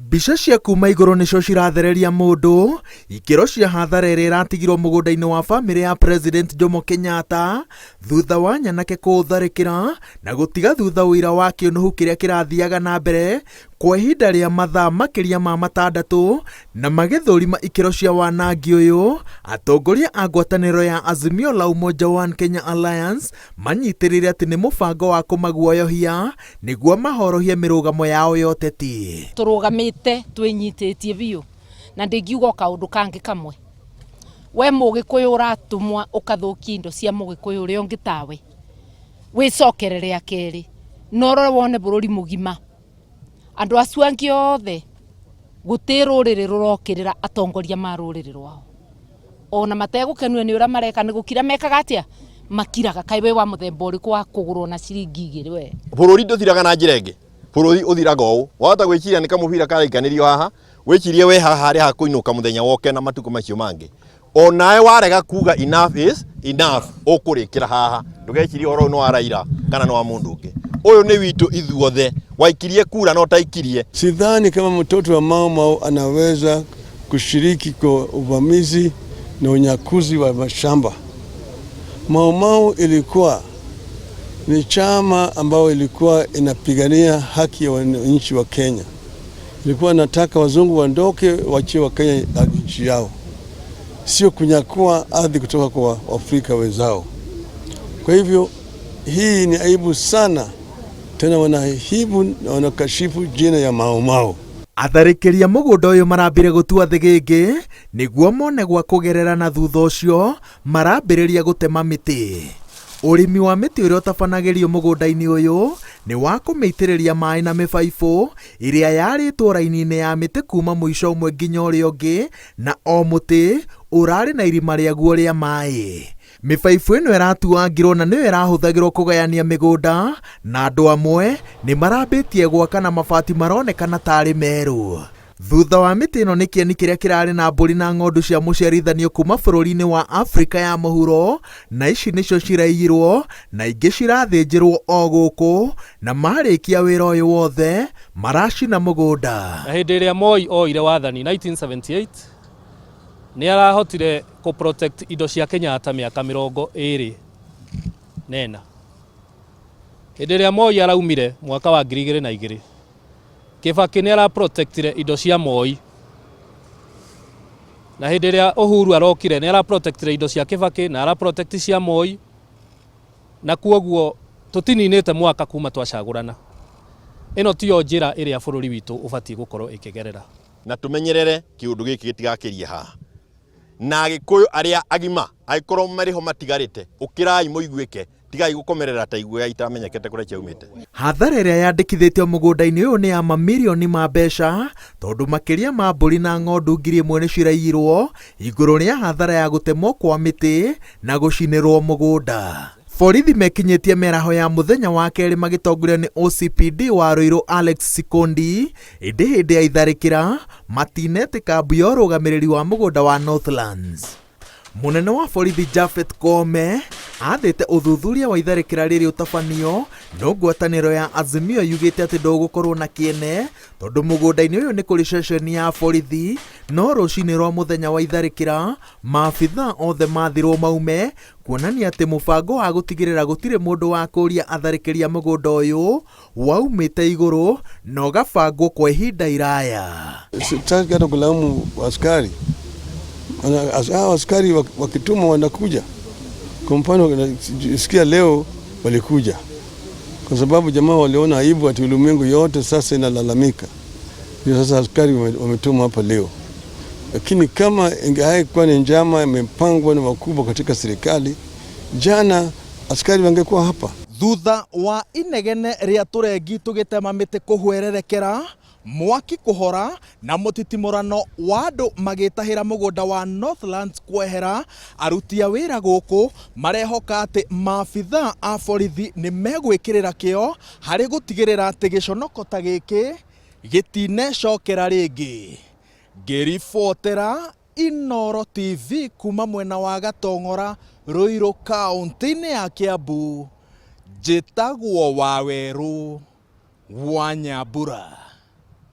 Mbica cia kuma igũrũ nĩcio cirathereria mũndũ ikĩro cia hathara ĩrĩa ĩratigirwo mũgũnda-inĩ wa bamĩrĩ ya President Jomo Kenyatta thutha wa nyanake kũũtharĩkĩra na gũtiga thutha ũira wa kĩũnũhu kĩrĩa kĩrathiaga na mbere kwa ihinda rĩa mathaa makĩria ma matandatũ na magĩthũrima ikĩro cia wanangi ũyũ. Atongoria a ngwatanĩro ya Azimio la Umoja One Kenya Alliance manyitĩrĩire atĩ nĩ mũbango wa kũmaguoyohia nĩguo mahorohie mĩrũgamo yao ya ũteti. Tũrũgamĩte twĩnyitĩtie biũ na ndingiuga o kaũndũ kangĩ kamwe. We mũgĩkũyũ ũratũmwa ũkathũkia indo cia mũgĩkũyũ ũrĩa ũngĩ tawe, wĩcokere rĩa kerĩ na ũrore wone bũrũri mũgima andũ acio angĩ othe gũtĩ rũrĩrĩ rũrokĩrĩra atongoria ma rũrĩrĩ rwao. Ona mategũkenio nĩ ũrĩa mareka nĩ gũkira mekaga atĩa? Makiraga. Kaĩ wĩ wa mũthemba ũrĩkũ wa kũgũrwo na ciringi igĩrĩ we? Bũrũri ndũthiraga na njĩra ĩngĩ, bũrũri ũthiraga ũũ. Wahota gwĩciria nĩ kamũbira karaikanĩrio haha, wĩcirie we haha harĩ ha kũinũka mũthenya woke na matukũ macio mangĩ. Onawe warega kuga enough is enough, ũkũrĩkĩra haha. Ndũgecirie ũhoro ũyũ nĩ wa Raila kana nĩ wa mũndũ ũngĩ. Ũyũ nĩ witũ ithuothe. Waikirie kura na ũtaikirie. Sidhani kama mtoto wa Mau Mau anaweza kushiriki kwa uvamizi na unyakuzi wa mashamba. Mau Mau ilikuwa ni chama ambayo ilikuwa inapigania haki ya wananchi wa Kenya. Ilikuwa nataka wazungu waondoke, wachie wa Kenya nchi yao, sio kunyakua ardhi kutoka kwa Waafrika wenzao. Kwa hivyo hii ni aibu sana, tena wanaibu na wanakashifu jina ya Mau Mau. Atharĩkĩri a mũgũnda ũyũ marambire gũtua thĩgĩngĩ nĩguo mone gwa kũgerera na thutha ũcio marambĩrĩria gũtema mĩtĩ. Ũrĩmi wa mĩtĩ ũrĩa ũtabanagĩrio mũgũnda-inĩ ũyũ nĩ wa kũmĩitĩrĩria maĩ na mĩbaibũ ĩrĩa yarĩtwo raini-inĩ ya mĩtĩ kuma mũico ũmwe nginya ũrĩa ũngĩ na o mũtĩ ũrarĩ na irima rĩaguo rĩa maĩ. Mĩbaibũ ĩno ĩratuangirwo na nĩyo ĩrahũthagĩrwo kũgayania mĩgũnda na andũ amwe nĩ marambĩtie gwaka na mabati maronekana tarĩ merũ. Thutha wa mĩtĩ ĩno nĩ kĩeni kĩrĩa kĩrarĩ na mbũri na ng'ondu cia mũciarithanio kuma bũrũri-inĩ wa Afrika ya mũhuro na ici nĩcio ciraiyirwo na ingĩ cirathĩnjĩrwo o gũkũ na marĩkia wĩra ũyũ wothe maracina mũgũnda. Na hĩndĩ ĩrĩa Moi oire wathani 1978 nĩ arahotire kũ protect indo cia Kenyatta mĩaka mĩrongo ĩrĩ na ĩna. Hĩndĩ ĩrĩa Moi araumire mwaka wa 2002 Kibaki nĩ ara protectire indo cia Moi. Na hĩndĩ ĩrĩa Uhuru arokire nĩ ara protectire indo cia Kibaki na ara protect cia Moi. Na kuoguo tũtininĩte mwaka kuma twacagũrana. Ĩno tiyo njĩra ĩrĩa bũrũri witũ ũbatiĩ gũkorwo ĩkĩgerera. Na tũmenyerere kĩũndũ gĩkĩ gĩtigakĩrie haha. Na Agĩkũyũ arĩa agima angĩkorwo marĩ ho matigarĩte, ũkĩrai mũiguĩke, tigai gũkomerera ta iguoya itamenyekete kũrĩa ciaumĩte. Hathara ĩrĩa yandĩkithĩtio mũgũnda-inĩ ũyũ nĩ ya mamirioni ma mbeca tondũ makĩria ma mbũri na ng'ondu 1000 nĩ ciraiyirwo igũrũ rĩa hathara ya gũtemwo kwa mĩtĩ na gũcinĩrwo mũgũnda. Borithi mekinyĩtie mĩaraho ya mũthenya wa kerĩ magĩtongorio nĩ OCPD wa Ruiru Alex Sikondi, ĩndĩ hĩndĩ ya itharĩkĩra matinetĩka mbu ya ũrũgamĩrĩri wa mũgũnda wa Northlands. Mũnene wa borithi Japhet Koome athĩte ũthuthuria wa itharĩkĩra rĩrĩ ũtabanio, no ngwatanĩro ya Azimio yugĩte atĩ ndũgũkorwo na kĩene tondũ mũgũnda-inĩ ũyũ nĩ kũrĩ ceceni ya borithi, no rũcinĩ rwa mũthenya wa itharĩkĩra maabithaa othe mathirwo maume kuonania atĩ mũbango wa gũtigĩrĩra gũtirĩ mũndũ wa kũria atharĩkĩri a mũgũnda ũyũ waumĩte igũrũ na ũgabangwo kwa ihinda iraya. Sitaki hata kulaumu askari. Hao askari wakitumwa wanakuja. Kwa mfano, sikia leo walikuja kwa sababu jamaa waliona aibu ati ulimwengu yote sasa inalalamika, ndio sasa askari wametumwa hapa leo. Lakini kama ingehaikuwa ni njama imepangwa na wakubwa katika serikali, jana askari wangekuwa hapa. Thutha wa inegene rĩa tũrengi tũgĩtema mĩtĩ kũhwererekera, mwaki kũhora na mũtitimũrano wa andũ magĩtahĩra mũgũnda wa Northlands kwehera, aruti a wĩra gũkũ marehoka atĩ maabithaa a borithi nĩ megwĩkĩrĩra kĩo harĩ gũtigĩrĩra atĩ gĩconoko ta gĩkĩ gĩtinecokera rĩngĩ. Ngĩribotera Inooro TV kuma mwena wa Gatong'ora, Ruiru kaũntĩ-inĩ ya Kiambu, njĩtagwo Wawerũ wa Nyambura.